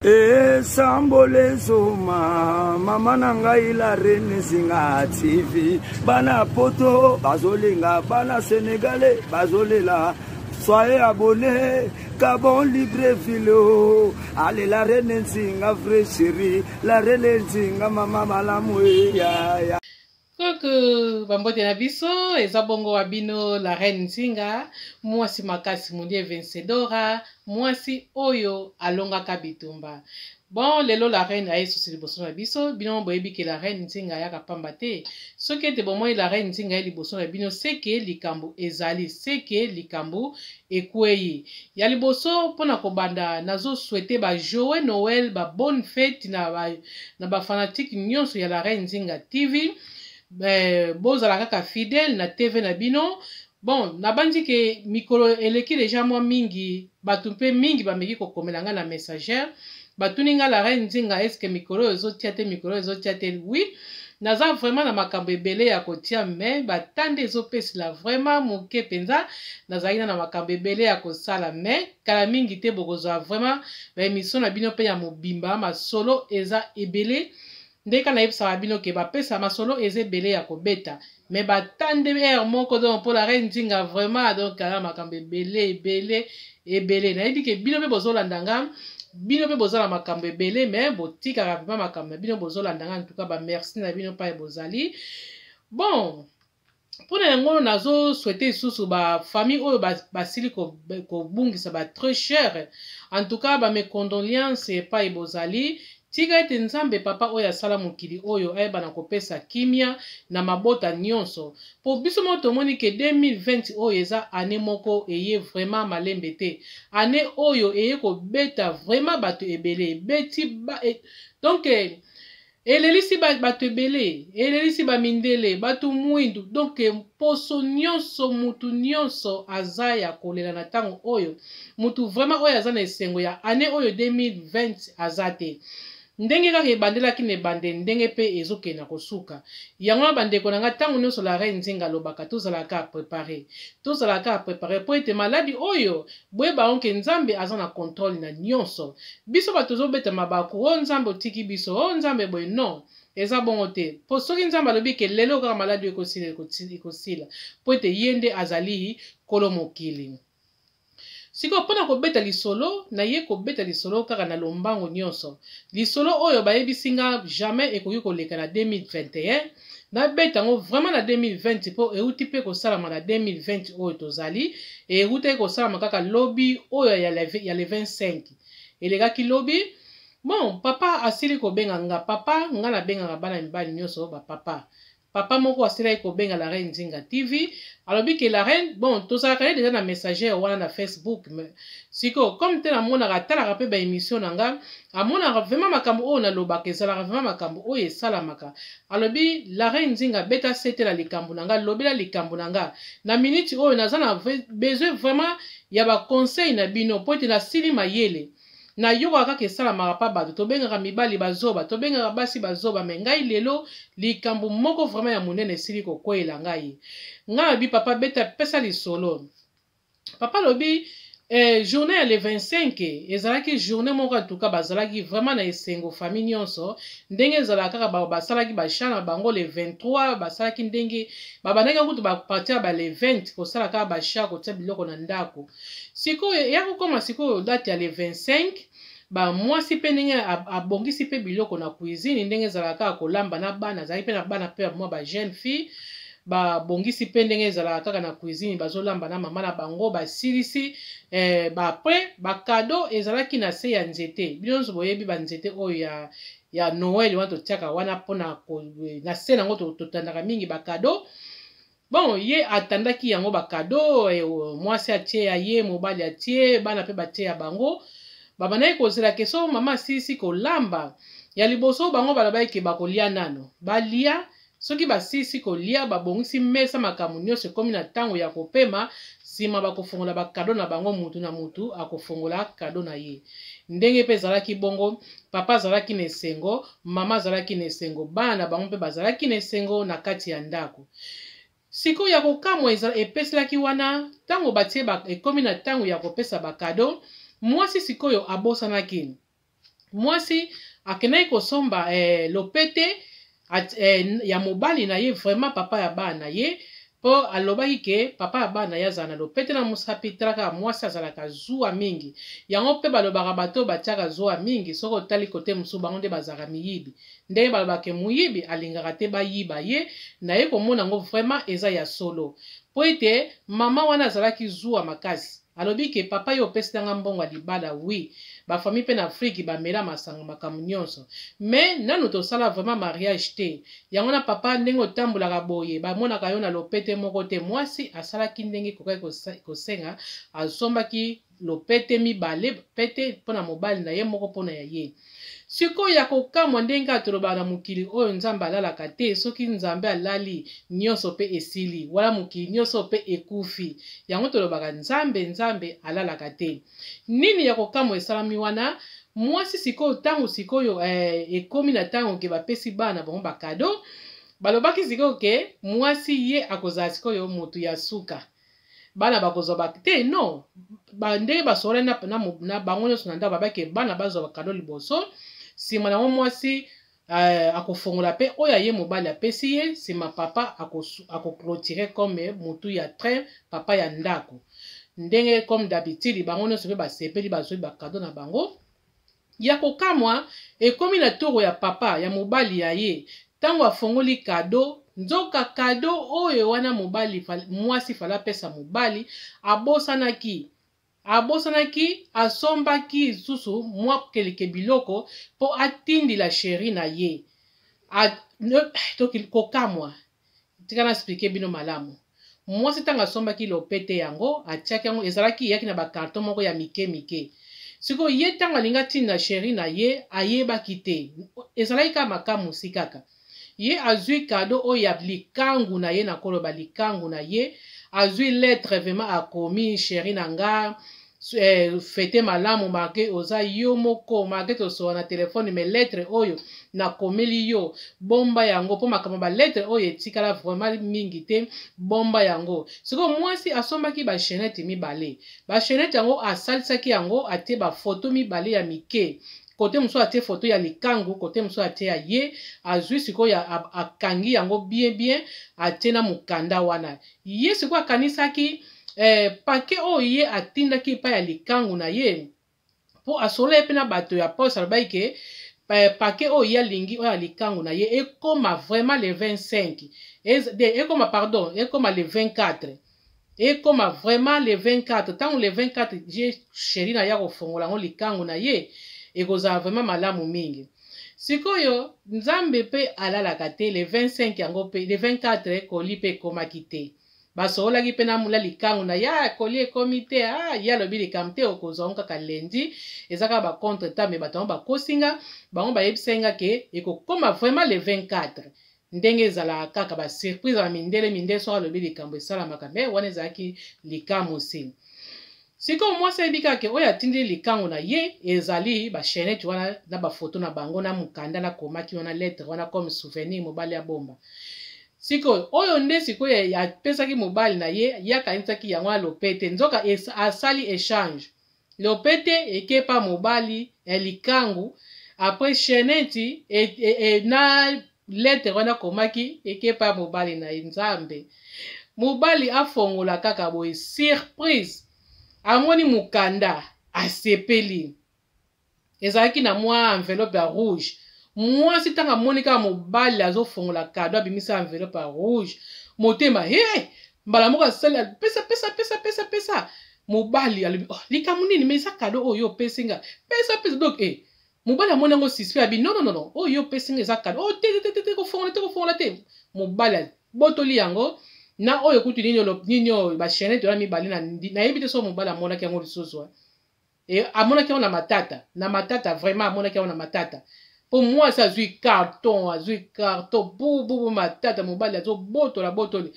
Esambole ezoma mama na ngai la reine Zinga TV bana poto bazolinga bana senegale bazolela soyez abonné Gabon Libreville oh. allez la reine Nzinga vrai chérie la reine Nzinga mama malamu ya ya Coucou, bambote na biso eza bongo wa bino la reine Nzinga, mwasi makasi mulie vencedora, mwasi oyo alongaka bitumba. Bon, lelo la reine aye susu liboso na biso, bino boyebi ke la reine Nzinga ayaka pamba te. Soki ete bomoni la reine Nzinga ye liboso na bino, seke likambo ezali, seke likambo ekweyi. Ya liboso pona kobanda nazo souhaiter ba joyeux Noël, ba bonne fete na ba na ba fanatiques nyonso ya la reine Nzinga TV. Eh, bozala kaka fidèle na TV na bino. Bon, nabanzi ke mikolo eleki deja mwa mingi, bato mpe mingi bameki kokomela nga na messager. Batuni nga la reine Nzinga est-ce que mikolo oyo ezotia te, mikolo oyo ezotia te? Oui, naza vraiment na makambo ebele ya kotia mais batande ezopesela vraiment moke mpenza. Nazalaki na makambo ebele ya kosala mais kala mingi te bokozwa vraiment ba émission na bino mpe ya mobimba. Masolo eza ebele nde kaka nayebisaka bino ke bapesa masolo eza ebele ya kobeta mais batande heure moko donc mpo la reine Nzinga vraiment donc kala makambo ebele ebele ebele. Nayebi ke bino mpe bozolanda nga, bino mpe boza na makambo ebele mais botikaka vraiment makambo na bino bozolanda nga. En tout cas ba merci na bino pai bozali. Bon, mpona yango nazo souhaiter lisusu ba famille oyo basili kobungisa ba très cher. En tout cas ba mes condoléances epai bozali. Tika ete Nzambe papa oyo asala mokili oyo ayeba na kopesa kimia na mabota nyonso. Po biso moko tomoni ke 2020 oyo eza année moko eye vraiment malembe te. Année oyo eye kobeta vraiment bato ebele. Ebeti ba, e, donc elelisi bato ebele, elelisi ba mindele, bato mwindu. Donc poso nyonso, mutu nyonso aza ya kolela na ntango oyo. Mutu vraiment oyo aza na esengo ya année oyo 2020 aza te. Ndenge kaka ebandelaki na ebandeli, ndenge pe ezokende na kosuka. Yango wana bandeko na nga, ntango nyonso la reine Nzinga alobaka, tozalaka préparé. Tozalaka préparé po ete maladi oyo, boyeba yango ke Nzambe aza na contrôle na nyonso. Biso bato tozobeta mabaku, oh Nzambe otiki biso, oh Nzambe boye, non. Eza bongo te. Po soki Nzambe alobi ke lelo kaka maladi oyo ekosila, ekosila. Po ete ye nde azali kolo mokili. Sikoyo mpona kobeta lisolo, naye kobeta lisolo kaka na lombango nyonso. Lisolo oyo bayebisi nga jamais ekoki koleka na 2021. Nabeta yango vraiment na 2020 po euti pe kosalama na 2020 oyo tozali. Eutaki kosalama kaka lobi oyo ya le 25. Elekaki lobi. Bon, papa asili kobenga nga. Papa, nga nabengaka bana mibali nyonso ba papa. Papa moko asilaki kobenga la reine Nzinga TV, alobi ke la reine, bon, tozalaka ye deja na messager wana na Facebook, mais siko comme te namonaka atalaka pe ba émission na nga, amonaka vraiment makambo oyo nalobaka ezalaka vraiment makambo oyo esalamaka. Alobi la reine Nzinga beta sete na likambo na nga, lobela likambo na nga. Na minute oyo naza na besoin vraiment ya ba conseil na bino po ete nasili mayele. Nayokaka kaka esalamaka pa bato, tobengaka mibali bazoba, tobengaka basi bazoba, mais ngai lelo likambo moko vraiment ya monene esili kokweyela ngai. Ngai nalobi papa beta pesa lisolo. Papa alobi journée ya le 25 ezalaki journée moko en tout cas bazalaki vraiment na esengo famille nyonso, ndenge ezalaka kaka basalaki ba chant na bango le 23, basalaki ndenge babandaki kutu ba partir ba le 20 kosala kaka ba chant, kotia biloko na ndako. Sikoyo ya kokoma sikoyo date ya le 25, ba mwasi pe ndenge abongisi pe biloko na cuisine, ndenge ezalaka kaka kolamba na bana, azalaki pe na bana pe ya mwa ba jeune fille, babongisi pe ndenge ezalaka kaka na cuisine, bazolamba na mama na bango, basilisi, ba après ba cadeau ezalaki na se ya nzete. Bino nyonso boyebi ba nzete oyo ya Noël wana totiaka wana mpona na se nango totandaka mingi ba cadeau. Bon, ye atandaki yango ba cadeau, mwasi atie ya ye, mobali atie, bana pe batie ya bango. Babandaki kozela ke so mama asilisi kolamba. Ya liboso bango balobaki ke bakolia nano. Balia, soki basilisi kolia, babongisi mesa, makambo nyonso ekomi na ntango ya kopema, sima bakofongola ba cadeau na bango, mutu na mutu akofongola cadeau na ye. Ndenge pe ezalaki bongo, papa azalaki na esengo, mama azalaki na esengo, bana na bango pe bazalaki na esengo na kati ya ndako. Sikoyo ya kokamwa epeselaki wana ntango batie ba, ekomi na ntango ya kopesa ba cadeau, mwasi sikoyo abosanaki. Mwasi akendaki kosomba lopete ya mobali na ye, vraiment papa ya bana na ye, mpo alobaki ke papa ya bana na ye azala na lopete na mosapi. Tala kaka, mwasi azalaka zuwa mingi. Yango mpe balobaka, bato oyo batiaka zuwa mingi, soki otali kote mosusu, bango nde bazalaka miyibi. Ndenge balobaka, moyibi alingaka te bayiba ye. Naye komona yango vraiment eza ya solo, mpo ete mama wana azalaki zuwa makasi. Alobi ke papa, ye opesi nanga mbongo ya libala, oui, bafamille mpe na Afrike bamela masanga, makambo nyonso, mais nanu tosala vraiment mariage te. Yango na papa, ndenge otambolaka boye, bamonaka yo na lopete moko te. Mwasi asalaki ndenge ekokaki kosenga, asombaki lopete mibale, pete mpona mobali na ye moko, mpona ya ye. Sikoyo ya kokamwa, ndenge kaka tolobaka na mokili oyo, Nzambe alalaka te. Soki Nzambe alali, nyonso mpe esili wana, mokili nyonso mpe ekufi. Yango tolobaka Nzambe, Nzambe alalaka te. Nini ya kokamwa esalami wana? Mwasi sikoyo, ntango sikoyo ekomi na ntango ke bapesi bana bango bacadeau, balobaki sikoyo ke mwasi ye akozala sikoyo motu ya suka, bana bakozwa ba te. Non, ndenge basololaki na bango nyonso na ndako, babaki bana bazwa bacadeau liboso, nsima nango mwasi akofongola mpe oyo aye mobali apesi ye. Nsima papa akoclôturer comme motu ya train, papa ya ndako. Ndenge comme d'habitude, bango nyonso mpe basepeli, bazwi bacadeau na bango. Ya kokamwa, ekomi na tour ya papa ya mobali ya ye. Ntango afongoli cadeau, nzoka cadeau oyo wana mobali, mwasi fallait apesa mobali, abosanaki. Abosanaki, asombaki lisusu mwa keleke biloko mpo atindila chéri na ye. Kokamwa, tika na expliquer bino malamu. Mwasi, ntango asombaki lopete yango, atiaki yango, ezalaki eyaki na bacarton moko ya mike mike. Sikoyo ye, ntango alingi atinda chéri na ye, ayebaki te, ezalaki kaka makamusi kaka. Ye azwi cadeau oyo ya likangu na ye, na koloba likangu na ye, azwi lettre vraiment, akomi: "Chéri na nga, fête malamu. Malgré oza yo moko, malgré tosola na telefone, mais lettre oyo nakomeli yo, bomba yango, mpo makambo balettre oyo etikala vraiment mingi te, bomba yango." Sikoyo mwasi asombaki bachaînette mibale. Bachaînette yango, asalisaki yango, atie bafoto mibale ya mike. Kote mosusu atie foto ya likangu, kote mosusu atie ya ye. Azwi sikoyo, akangi yango bien bien, atie na mokanda wana. Ye sikoyo akanisaki paquet oyo ye atindaki epai ya likangu na ye, mpo asolola ye mpe na bato ya poste, alobaki ke paquet oyo ye alingi, oyo ya likangu na ye, ekóma vraiment le 25, ekóma, pardon, ekóma le 24, ekóma vraiment le 24. Ntango le 24 ye chéri na ye akofongola yango, likangu na ye, ekozala vraiment malamu mingi. Sikoyo Nzambe mpe alalaka te. Le 25 yango mpe le 24, colis mpe ekomaki te. Basololaki mpe na mula likangu na ye: "Ah, colis ekomi te." "Ah," ye alobi, "likambo te, okozwa yango kaka lundi. Eza kaka bacontretemps, mais bato yango bakosinga bango, bayebisai nga ke ekokóma vraiment le 24." Ndenge ezalaka kaka, basurprise ya mindele. Mindele soki alobi likambo, esalamaka, mais wana ezalaki likamusi. Sikoyo mwasi ayebi kaka oyo atindeli likango na ye ezali bachaînette wana na bafoto na bango na mokanda nakomaki wana, lettre wana, comme souvenir, mobali ya bomba. Sikoyo oyo nde sikoyo apesaki mobali na ye, ye akanisaki yango ya lopete, nzoka asali échange. Lopete ekepa mobali ya likangu, après chaînette na lettre wana akomaki ekepa mobali na ye. Nzambe, mobali afongola kaka boye, surprise, amoni mokanda, asepeli. Ezalaki na mwa enveloppe ya rouge. Mwasi, ntango amoni kaka mobali azofongola cadeau, abimisa enveloppe ya rouge, motema he mbala moko asali: "Pesa, pesa, pesa, pesa, pesa." Mobali alobi: "Oh, likambo nini? Mais eza cadeau oyo opesi nga, pesa, pesa." Donc mobali amoni yango suspect, abi: "Non, non, non, non, oyo opesi nga eza cadeau oyo te, te, te, te, kofongola te, kofongola te." Mobali abotoli yango na oyo kutu nini nini oyo, bachaînette wana mibale. Nayebi te so mobali amonaki yango lisusu. Amonaki yango na matata, na matata vraiment, amonaki yango na matata, mpo mwasi azwi carton, azwi carton bububu, matata. Mobali azobotola, botoli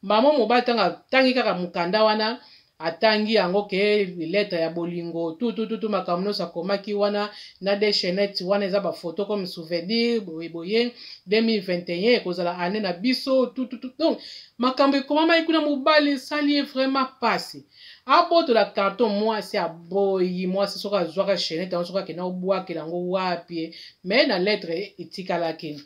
mama. Mobali, ntango atangi kaka mokanda wana, atangi yango ke lettre ya bolingo, tutututu, makambo nyonso akomaki wana na de chaînette wana, eza bafoto comme souvenir, boye boye, 2021 ekozala année na biso, tututu. Donc makambo ekomamaki kuna, mobali esali ye vraiment pasi. Abotola carton, mwasi aboyi. Mwasi soki azwaka chaînette yango, soki akenda kobwakela yango wapi, mais na lettre etikalaki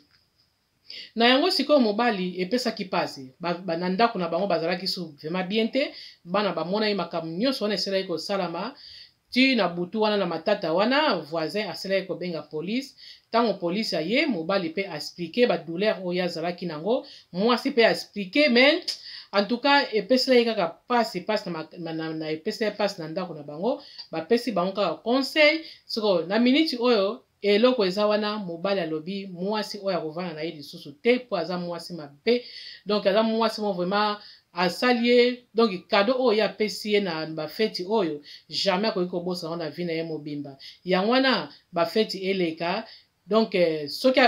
na yango. Sikoyo mobali epesaki mpasi na ndako na bango, bazalaki su vraiment bien te. Bana bamonaki makambo nyonso wana esalaki kosalama ti na butu wana na matata wana. Voisin asalaki kobenga police. Ntango polise aye, mobali mpe aexpliquer badouleur oyo azalaki nango, mwasi mpe aexpliquer. Mais en tout cas epeselaki kaka pasi, pasi na epeselaki pasi na ndako na bango. Bapesi bango kaka conseil. Sikoyo na miniti oyo eloko eza wana, mobali alobi mwasi oyo akovanda na ye lisusu te, mpo aza mwasi mabe. Donc aza mwasi mo vraiment asali ye. Donc cadeau oyo ye apesi ye na bafeti oyo, jamais akoki kobosana ngo na vie na ye mobimba. Yango wana bafeti eleka. Donc soki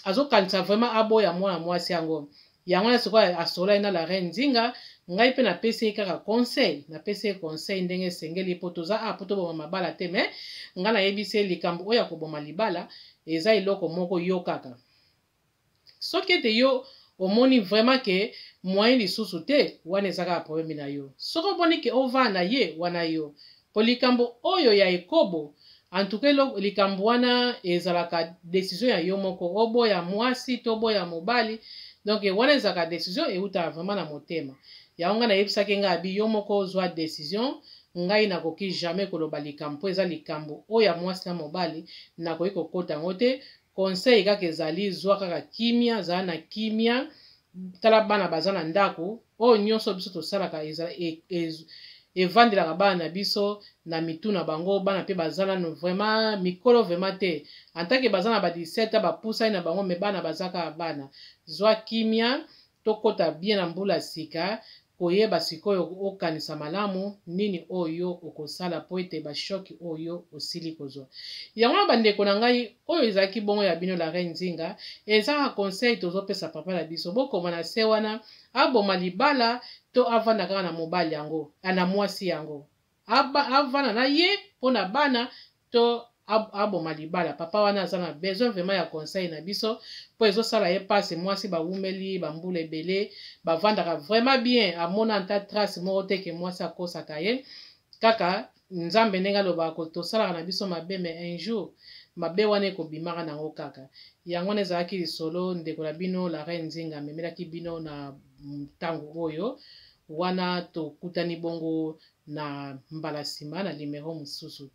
azokanisa vraiment aboya mwana mwasi yango. Yango wana sikoyo asolai na la reine Nzinga. Ngai mpe napesi ye kaka conseil, napesi ye conseil ndenge esengeli, mpo toza a mpo toboma mabala te. Mais ngai nayebisi ye likambo oyo ya koboma libala eza eloko moko. Yo kaka soki ete yo omoni vraiment ke moyen lisusu te, wana eza kaka problème na yo. Soki omoni ke ovanda na ye wana, yo po likambo oyo ya ekobo, en tout cas likambo wana ezalaka décision ya yo moko, oboya mwasi to oboya mobali. Donc wana ezalaka décision eutaka vraiment na motema. Yango ngai nayebisaki ngai abi yo moko ozwa décision. Ngai nakoki jamais koloba likambo, mpo eza likambo oyo ya mwasi na mobali, nakoki kokota yango te. Conseil kaka ezali, zwa kaka kimia, zala na kimia, tala bana baza na ndako. Oyo nyonso biso tosalaka evandelaka bana na biso na mitu na bango. Bana mpe baza nano vraiment mikolo vraiment te, en tant que baza na ba 17, bapusani na bango, mais bana baza kaka bana. Zwa kimia, tokɔta bien na mbula sika. Koyeba sikoyo okanisa malamu nini oyo okosala mpo ete bachoc oyo osili kozwa yango wana. Bandeko na ngai, oyo ezalaki bongo ya bino la reine Nzinga. Eza kaka conseil tozopesa papa na biso. Bokoma na se wana, aboma libala to avanda kaka na mobali yango, na mwasi yango, avanda na ye mpo na bana to aboma libala? Papa wana aza na besoin vraiment ya conseil na biso, mpo ezosala ye mpasi. Mwasi bawumeli bambula ebele, bavandaka vraiment bien, amona ata trace moko te ke mwasi akosaka ye. Kaka Nzambe ndenge alobaka, tosalaka na biso mabe, mais un jour mabe wana ekobimaka nango kaka. Yango wana ezalaki lisolo ndeko na bino la reine Nzinga amemelaki bino na ntango oyo wana. Tokutani bongo na mbala nsima na numero mosusu.